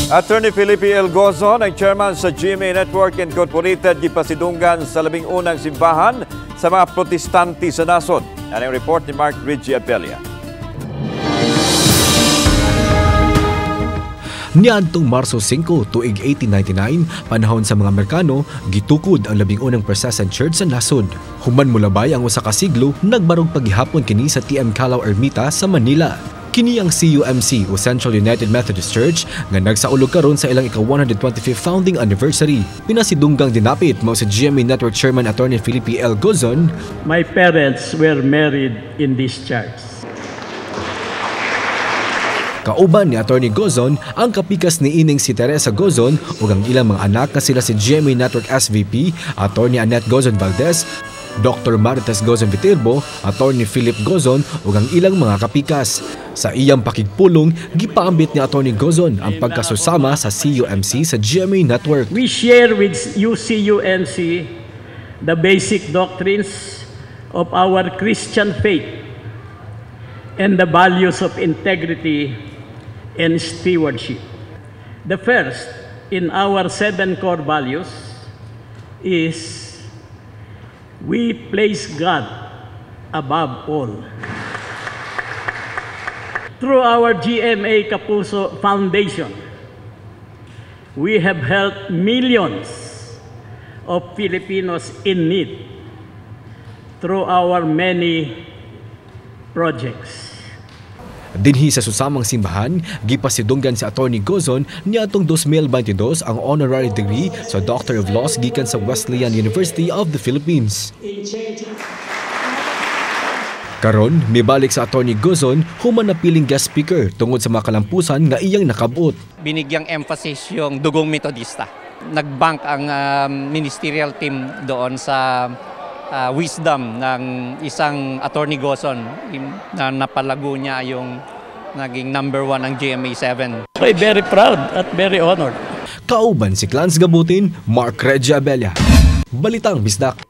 Attorney Felipe L. Gozon, ang chairman sa GMA Network Incorporated, gipasidunggan sa 11 simbahan sa mga Protestante sa nasod. Ang report ni Mark Ridgie Abelia. Niadtong Marso 5, tuig 1899, panahon sa mga Amerikano, gitukod ang 11 Protestant Church sa nasod. Human molabay ang 1 ka siglo, nagbarog paghihapon kini sa TM Kalaw Ermita sa Manila. Kini ang CUMC o Central United Methodist Church nga nagsaulog karon sa ilang ika-125th founding anniversary. Pinasidunggang dinapit mao si GMA Network Chairman Attorney Felipe L. Gozon. My parents were married in this church. Kauban ni Attorney Gozon ang kapikas ni ining si Teresa Gozon ug ang ilang mga anak nga sila si GMA Network SVP Attorney Annette Gozon Valdez, Dr. Marites Gozon Viterbo, Attorney Philip Gozon ug ang ilang mga kapikas. Sa iyang pakigpulong, gipaambit ni Attorney Gozon ang pagkasusama sa CUMC sa GMA Network. We share with UCUMC the basic doctrines of our Christian faith and the values of integrity and stewardship. The first in our seven core values is we place God above all. Through our GMA Kapuso Foundation, we have helped millions of Filipinos in need through our many projects. Dinhi sa susamang simbahan, gipasidunggan si Attorney Gozon niadtong 2022 ang honorary degree sa Doctor of Laws gikan sa Wesleyan University of the Philippines. Karon, mibalik sa Attorney Gozon human napiling guest speaker tungod sa mga kalampusan nga iyang nakabot. Binigyang emphasis yung dugong Metodista. Nagbank ang ministerial team doon sa wisdom ng isang Attorney Gozon na napalago niya yung naging number one ang GMA 7. I'm very proud at very honored. Kauban si Clans Gabutin, Mark Regia Abella. Balitang Bisdak.